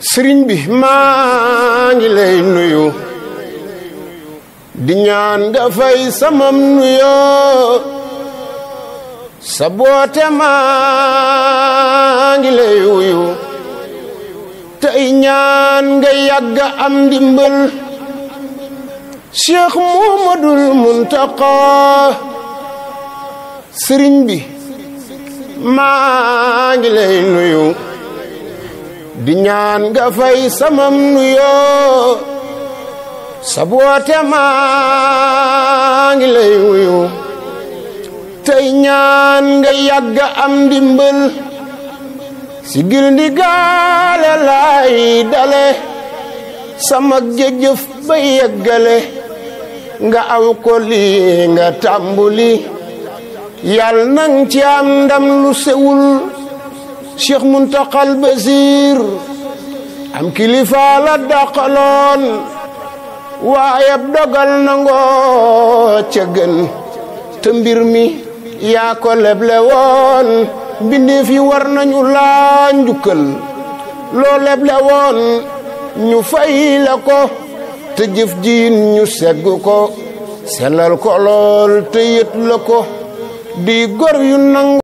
sëriñ bi maa ngi lay nuyu di ñaan nga fay samam nuyoo sa boote maa ngi lay wuyu tey ñaan nga yàgga am ndimbal Cheikh Muhammadul Muntaqa sëriñ bi maa ngi lay nuyu di ñaan nga fay samam nuyoo sa boote maa ngi lay wuyu tey ñaan nga yàgga am ndimbal sigil ndigaale laay dale sama jëjëf ba yeggale nga aw ko lii nga tàmbuli yàlla nang ci am ndam lu sewul Cheikh Muntaqal Basir am kilifa la daqaloon waaye dogal nangoo ca gën te mbir mi yaa ko leble woon mbindeef yi war nañu laa njukkal loo leble woon ñu fay la ko te jëf jiin ñu segg ko sellal ko lool te yët la ko di gor yu nangu